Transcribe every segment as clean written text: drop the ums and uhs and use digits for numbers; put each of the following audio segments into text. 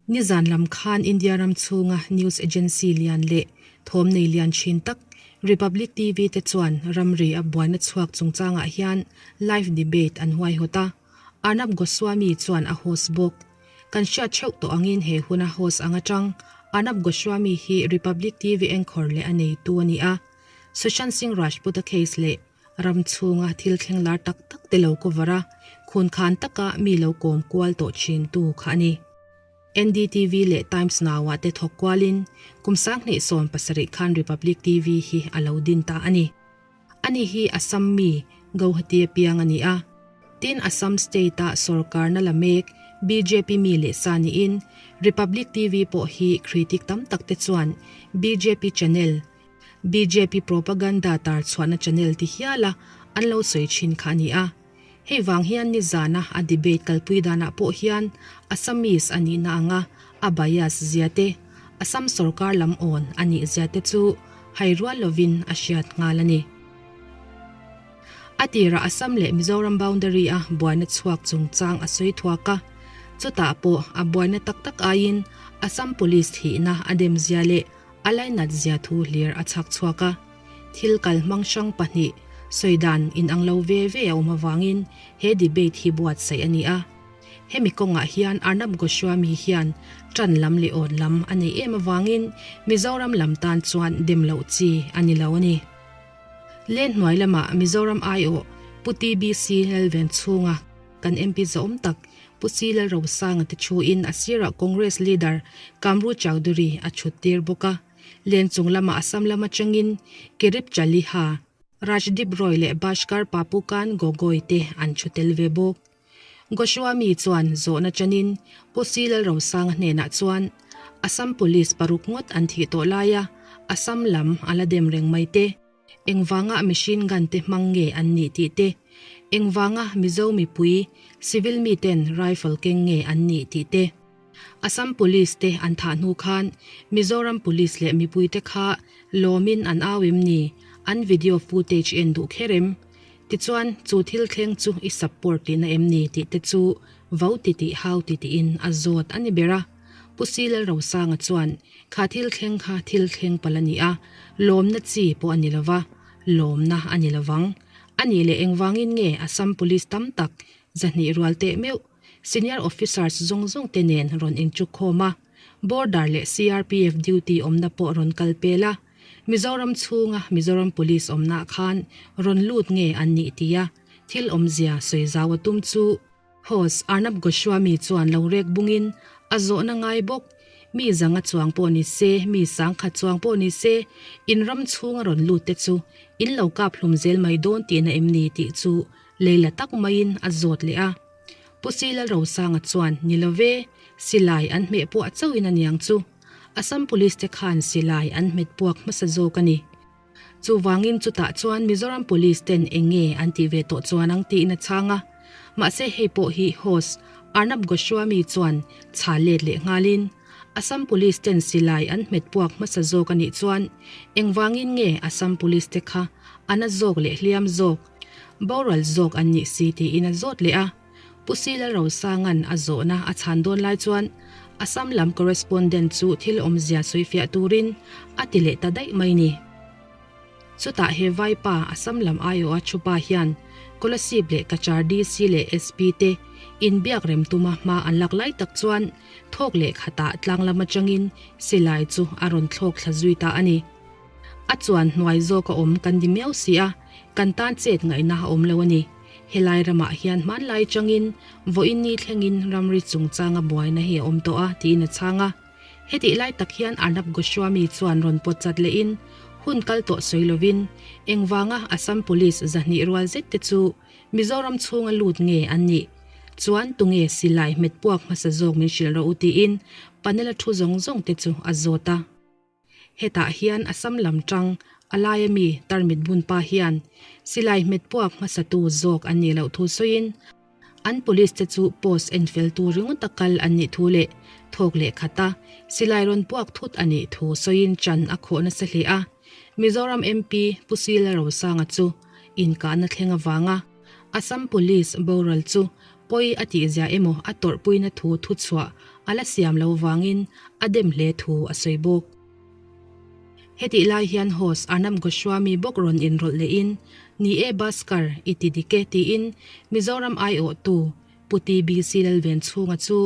Nizan lam khan India ram chhunga news agency lian leh thawm nei lian thin tak Republic TV te chuan ramri a buaina chhuak chungchangah hian live debate an huaihawt a, Arnab Goswami chuan a host bawk. Kan hriat theuh tawh angin he huna host ang atang Arnab Goswami hi Republic TV anchor leh a neitu a ni a, Sushant Singh Rajput-a case leh Ram chhunga thil thleng lar tak tak te lo cover a, khun khan taka mi lo kawm kual tawh thin tu kha a ni. NDTV leh Times Now ah te thawk kualin kum 2017 khan Republic TV hi a lo din ta a ni. Ani hi Assam mi Gauhati a piang a ni a. Tin Assam state-a sorkarna la mek bjp mi leh sa niin Republic TV pawh hi critic tam tak te chuan bjp channel Bjp propaganda tar chhuahna channel ti hiala an lo sawi thin kha a ni a. Hei vang hian nizana a debate kalpui danah pawh hian Assamese a nihna anga a bias zia te, Assam sorkar lam awn a nih zia te chu hai rual lovin a hriat nghal a ni. A tirah Assam leh Mizoram boundary a buaina chhuak chungchang a sawi thuak a, chutah pawh a buaina tak tak aiin Assam Police thihna a dem zia leh A lainat zia thu hlir a chhak chhuak a, thil kal hmang hrang pahnih sawi dan inang lo ve ve a awm avangin he debate hi buatsaih a ni a. Hemi kawngah hian Arnab Goswami hian ṭan lam leh awn lam a nei em avangin Mizoram lam tan chuan dem loh chi a ni lo a ni. Len hnuai lamah Mizoram aiawh Pu TBC Lalvenchhunga kan MP zawm tak Pu Si Lalrosanga te thuin a sirah Congress leader Kamru Chowdhury a chhut tir bawk a. Len chung lamah Assam lam atangin Kirip Chaliha, Rajdip Roy leh Bhaskar Papukan Gogoi te an thu tel ve bawk. Goswami chuan zawhna chanin Pu Si Lalrosanga hnenah chuan Assam Police paruk ngawt an thih tawh laia Assam lam a la dem reng mai te. Engvanga machine gun te hmang nge an nih tih te, engvanga Mizo mipui, civil miten rifle keng nge an nih tih te. Assam Police te an thah hnu khan Mizoram Police leh mipui te kha lawmin an au em ni? An video footage en duh kher em? Tichuan chu thil thleng chu i support tihna em ni tih te chu vo ti tih hau ti tiin a zawt a ni ber a. Pu Si Lalrosanga chuan Kha thil thleng kha thil thleng palh a ni a, lawmna chi pawh a ni lo va, lawmna a ni lo vang. A nih leh engvangin nge Assam Police tam tak 200 rual teh meuh Senior Officers zawng zawng te nen rawn inchuk khawm a, Border leh CRPF duty awmna pawh rawn kal pel a, Mizoram chhunga Mizoram Police awmnaah khan rawn lut nge an nih tia thil awmzia sawi zau a tum chu Host Arnab Goswami chuan lo rek bungin a zawhna ngai bawk. Mi zanga chuang pawh ni se, mi sangkhat chuang pawh ni se, in ram chhunga rawn lut te chu in lo kap hlum zel mai dawn tihna em ni tih chu leila tak maiin a zawt leh a. Pu Sila Rosanga chuan ni lo ve, silai an hmeh puah chauhin a niang chu. Assam Police te khan silai an hmet puak hmasa zawk a ni. Chuvangin chutah chuan Mizoram Police ten eng nge an tih ve tawh chuan ang tiin a chhang a. Mahse hei pawh hi host Arnab Goswami chuan chha let leh nghalin Assam Police ten silai an hmet puak hmasa zawk a nih chuan engvangin nge Assam Police te kha a na zawk leh hliam zawk, boral zawk an nih si tiin a zawt leh a. Pu Sila Rosanga'n a zawhna a chhan dawn lai chuan Assam lam correspondent chu thil awmzia sawifiah turin a ti leh ta daih mai ni. Chutah he vaipa Assam lam aiawha thupa hian Kolasib leh Cachar DC leh SP te inbiak rem tuma hma an lak lai tak chuan thawk leh khatah tlang lam atangin silai chu a rawn thlawk thla zui ta a ni. A chuan hnuai zawk a awm kan ni miau si a, kan tan chet ngaihna a awm lo a ni. Helai ramah hian hmanlai changin vawiin ni thlengin ramri chungchanga buaina hi a awm tawh a, tiin a chhang a. Hetih lai tak hian Arnab Goswami chuan rawn pawt chat lehin, hun kal tawh sawi lovin, engvanga Assam Police 200 rual zet te chu Mizoram chhunga lut nge an nih? Chuan tunge silai hmet puak hmasa zawk min hrilh rawh u tiin panel-a thu zawng zawng te chu a zawt a. Hetah hian Assam lam tang a laia mi tarmit bun pa hian silai hmet puak hmasatu zawk an nih loh thu sawiin an police te chu post en fel tur ringawt a kal an nih thu leh thawk leh khat a silai rawn puak thut a nih thu sawiin chan a khawh nasa hle a. Mizoram MP Pu Sila Rosanga chu inkahna thleng avanga Assam Police boral chu. Pawi a tihzia emaw a tawrhpuina thu thuchhuah a la siam lo vangin a dem hle thu a sawi bawk. Hetih lai hian host Arnab Goswami bawk rawn inrawlh lehin, Ni e Bhaskar, i ti dik e tiin Mizoram aiawhtu Pu TBC Lalvenchhunga chu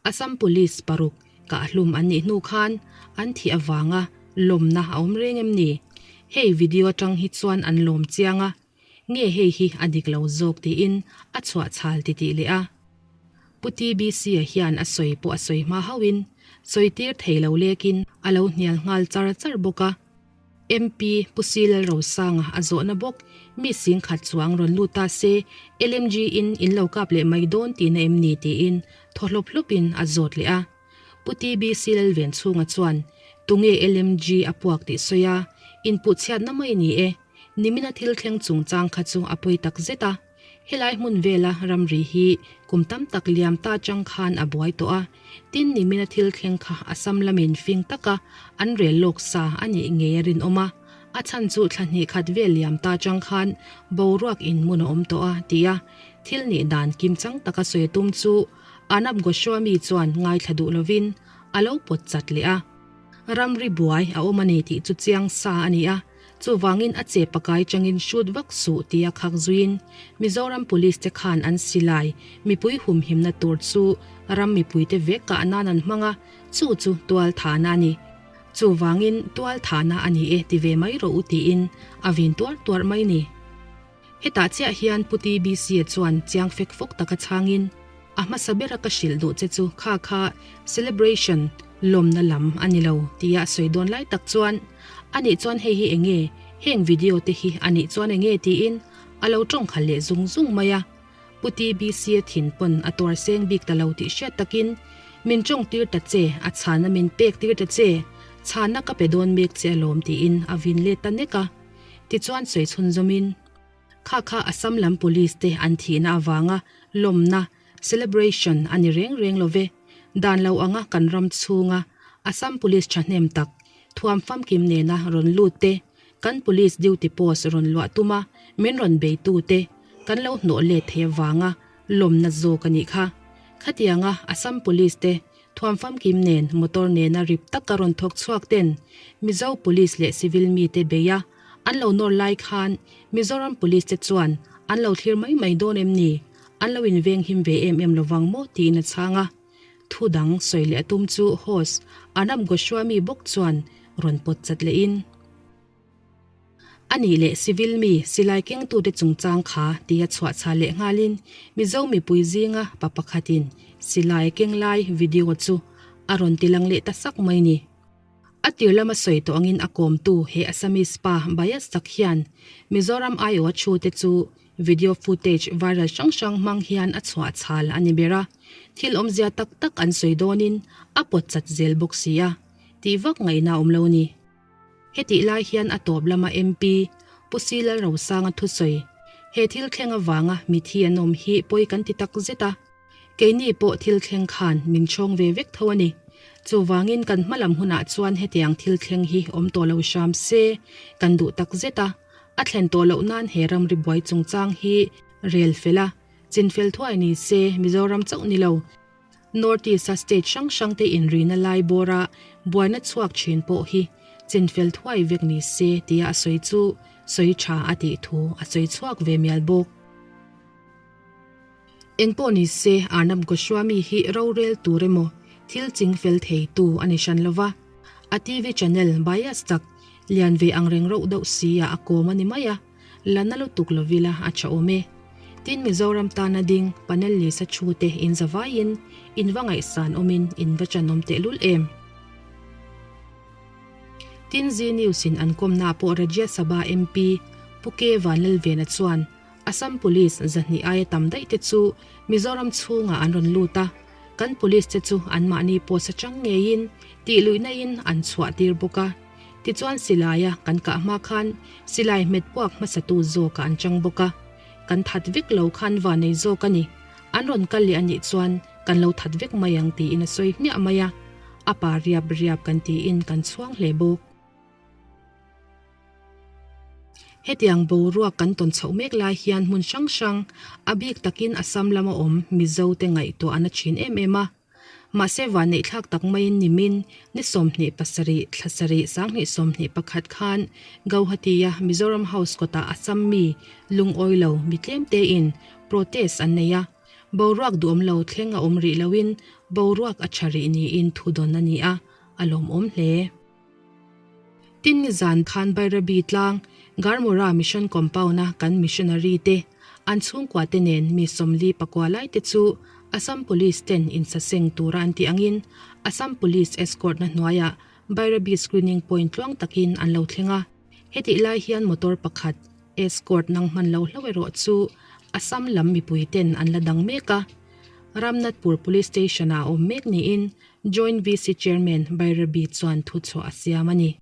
Assam Police paruk kahhlum an nih hnu khan an thih avanga lawmna a awm reng em ni? Hei video atang hi chuan an lawm chiang a, Nge hei hi a dik lo zawk tiin a chhuah chhal titih leh a. Pu TBC-a hian a sawi pawh a sawi hma hauhin sawi tir thei lo lekin a lo hnial nghal char char bawk a. MP Pu Silal Rosanga a zawhna bawk mi singkhat chuang rawn lut ta se LMG-in in lo kap leh mai dawn tihna em ni tiin thaw hlawp hlawpin a zawt leh a. Pu TBC Lalvenchhunga chuan tunge LMG a puak tih sawi a, inpuhchhiatna mai ni e. Nimina thil thleng chungchang kha chu a pawi tak zet a, helai hmun vela ramri hi kum tam tak liam ta chang khan a buai tawh a, tin nimina thil thleng kha Assam lamin fing taka an rel lawk sa a nih ngei a rinawm a, a chhan chu thla hnih khat vel liam ta chang khan boruak in hmun a awm tawh a, ti a thil nih dan kimchang taka sawi tum chu Arnab Goswami chuan ngaithla duh lovin a lo pawt chat leh a. Ramri buai a awm a ni tih chu chiang sa a ni a, chuvangin a che pakai changin shoot vak suh tia khak zuiin Mizoram Police te khan an silai mipui humhimna tur chu ram mipuite vek kah nan an hmang a, chu chu tual thahna a ni. Chuvangin tual thahna a ni e ti ve mai rawh u tiin a vin tuar tuar mai ni. Hetah chiah hian Pu TBC-a chuan chiang fek fawk taka chhangin, A hmasa bera ka hrilh duh che chu kha kha celebration, lawmna lam, a ni lo, tia a sawi dawn lai tak chuan, A nih chuan hei hi enge? Heng video te hi a nih chuan enge? tiin a lo tawng khalh leh zung zung mai a. Pu TBC-a thin pawn a tuar seng bik ta lo tih hriat takin, Min tawng tir ta che, a chhana min pek tir ta che, chhana ka pe dawn mek che alawm tiin a vin let ta nek a. Tichuan sawi chhunzawmin, Kha kha Assam lam Police te an thihna avanga lawmna, celebration, a ni reng reng lo ve. Dan lo anga kan ram chhunga Assam Police thahnem tak, thuam famkim nena rawn lut te, kan Police duty post rawn luah tuma min rawn beitu te kan lo hnawh let thei avanga lawmna zawk a nih kha. Khatianga Assam Police te Thuam famkim nen motor nena rip taka rawn thawk chhuak ten Mizo Police leh Civil mite bei a, an lo nawr lai khan Mizoram Police te chuan an lo thlir mai mai dawn em ni? An lo inveng him ve em em lovang maw? tiin a chhang a. Thu dang sawi leh a tum chu host Arnab Goswami bawk chuan rawn pawt chat lehin. A nih leh civil mi silai kengtute chungchang kha tia chhuah chhah leh nghalin Mizo mipui zinga pa pakhatin silai keng lai video chu a rawn tilang leh ta sak mai ni. A tir lama sawi tawh angin a kawmtu he Assamese pa bias tak hian Mizoram aiawha thute chu video footage viral hrang hrang hmang hian a chhuah chhal a ni ber a, thil awmzia tak tak an sawi dawnin a pawt chat zel bawk si a, tih vak ngaihna a awm lo ni. Hetih lai hian a tawp lama MP Pu Si Lalrosanga thusawi, He thil thleng avanga mithi an awm hi pawi kan ti tak zet a, keini pawh thil thleng khan min chhawng ve vek tho a ni. Chuvangin kan hmalam hunah chuan hetiang thil thleng hi awm tawh lo hram se kan duh tak zet a, a thlen tawh loh nan he ramri buai chungchang hi rel fel a, chinfel thuai ni se Mizoram chauh ni lo. North East-a state hrang hrangte inrina lai bawra buaina chhuak thin pawh hi chinfel thuai vek ni se tia a sawi chu sawi tha a tih thu a sawi chhuak ve mial bawk. Engpawh ni se Arnab Goswami hi rorel tur emaw thil chingfel theitu a ni hran lova, a TV channel bias tak lian ve angreng rauh deuh sia a kawm a ni mai a. La na lutuk lovila a tha awm e. Tin Mizoram tana ding panel lisa thu te in za vaiin in va ngaihsan awmin in va chanawm tehlul em. Tin Zee News in an kawmna pawh Rajya Sabha MP Pu K Vanlalvena chuan Assam Police zahnih aia tam daih te chu Mizoram chhungah an rawn lut a, kan Police te chu anmahni post atang ngeiin tihluihna in an chhuah tir bawk a. Tichuan silaia kan kah hma khan silai hmet puak hmasatu zawkah an chang bawk a, kan that vek lo khan va nei zawk a ni, an rawn kal leh a nih chuan kan lo that vek mai ang tiin a sawi hmiah mai a, a pa riap riap kan tiin kan chhuang hle bawk. Hetiang boruak kan tawn chhoh mek lai hian hmun hrang hrang, a bik takin Assam lama awm Mizo te ngaihtuah a na thin em em a. Mahse vanneihthlak tak maiin nimin ni 27 thla sarih 2021 khan Gauhati-a Mizoram House kawtah Assam mi lungawi lo mi tlem tein protest an nei a. Boruak duhawm lo thleng a awm rih loin boruak a tha rih niin thu dawn a ni a, a lawmawm hle. Tin nizan khan Bairabi tlang Garmura Mission Compound-a kan missionary te, an chhungkua te nen mi 44 lai te chu Assam Police ten insaseng tura an tih angin Assam Police escort na hnuaiah Bairabi Screening Point tluang takin an lo thleng a. Hetih lai hian motor pakhat escort nang hman lo hlauh erawh chu Assam lam mipui ten an la dang mek a. Ramnathpur Police Station-ah a awm mek niin Joint VC Chairman Bairabi chuan thuchhuah a siam a ni.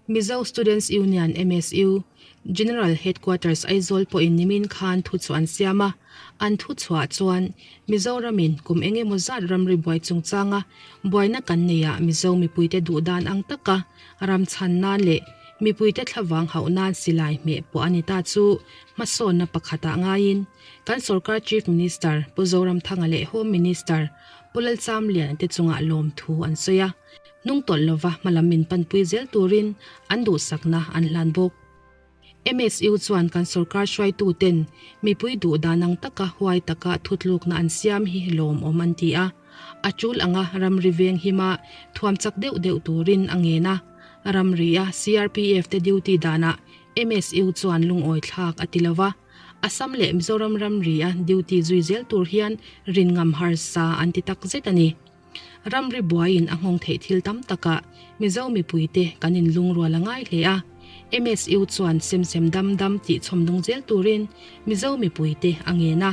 Mizo Students Union, MSU, General Headquarters Aizawl pawhin nimin khan thuchhuah an siam a, an thuchhuah chuan Mizoramin kum eng emaw zat ramri buai chungchanga buaina kan neiah Mizo mipuite duh dan ang taka ram chhan nan leh mipuite thlavang hauh nan silai hmeh pawh a ni ta chu hmasawnna pakhatah ngaiin kan sorkar Chief Minister Pu Zoramthanga leh Home Minister Pu Lalchamliana te chungah lawmthu an sawi a. Hnung tawlh lova hmalam min panpui zel turin an duhsakna an hlan bawk. MSU chuan kan sorkar hruaituten mipui duh dan ang taka huai taka thutlukna an siam hi lawmawm an ti a. A tul anga ramri veng hima thuam chak deuh deuh turin a ngen a. Ramri-a CRPF te duty danah MSU chuan lungawi thlak a ti lova. Assam leh Mizoram ramri-a duty zui zel tur hian rin ngam harsa an ti takzet a ni. Ramri buaiin a nghawng theih thil tam takah Mizo mipuite kan inlungrual a ngai hle a, MSU chuan sem sem dam dam tih chhawmnung zel turin Mizo mipuite a ngen a,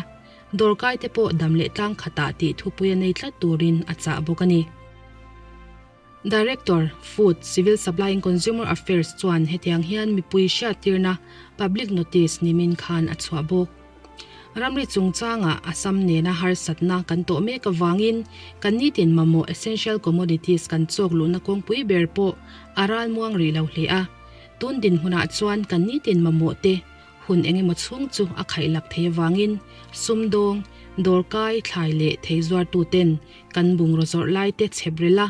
dawrkaite pawh dam leh tlang khatah tih thupui a nei tlat turin a chah bawk a ni. Director, Food, Civil Supply and Consumer Affairs chuan hetiang hian mipui hriattirna public notice nimin khan a chhuah bawk. Ramri chungchangah Assam nena harsatna kan tawh mek avangin kan nitin mamawh essential commodities kan chawk luhna kawngpui ber pawh a ralmuang rih lo hle a. Tun dinhmunah chuan kan nitin mamawh te hun engemaw chhung chu a khaihlak thei avangin sumdawng, dawrkai, thlai leh thei zuartuten kan bungraw zawrh lai te chhep rel a,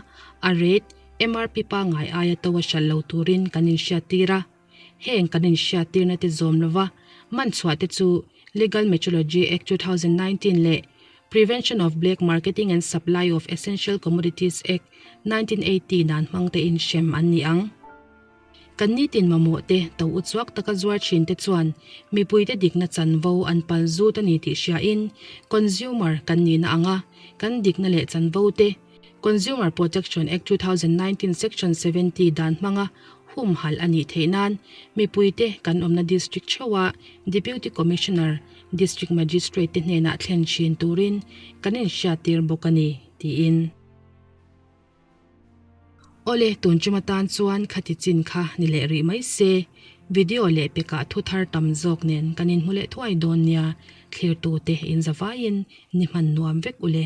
a rate MRP pangngai aia to a hralh lo turin kan inhriattir a. Heng kan inhriattirna te zawm lova man chhuah te chu Legal Metrology Act 2019 leh Prevention of Black Marketing and Supply of Essential Commodities Act, 1980 dan hmang te in hrem an ni ang. Kan nitin mamawh te to uchuak taka zuar thin te chuan mipuite dikna chanvo an pal zut a ni tih hriain consumer kan nihna anga kan dikna leh chanvo te Consumer Protection Act 2019 Section 70 dan hmanga humhalh a nih theih nan mipuite kan awmna District theuha Deputy Commissioner, District Magistrate te hnenah thlen thin turin kan inhriattir bawk a ni, tiin. Awle, tun tum atan chuan khati chin kha ni leh rih mai se, video leh pekah thu thar tam zawk nen kan inhmu leh thuai dawn nia, thlirtute inzavaiin ni hman nuam vek ule.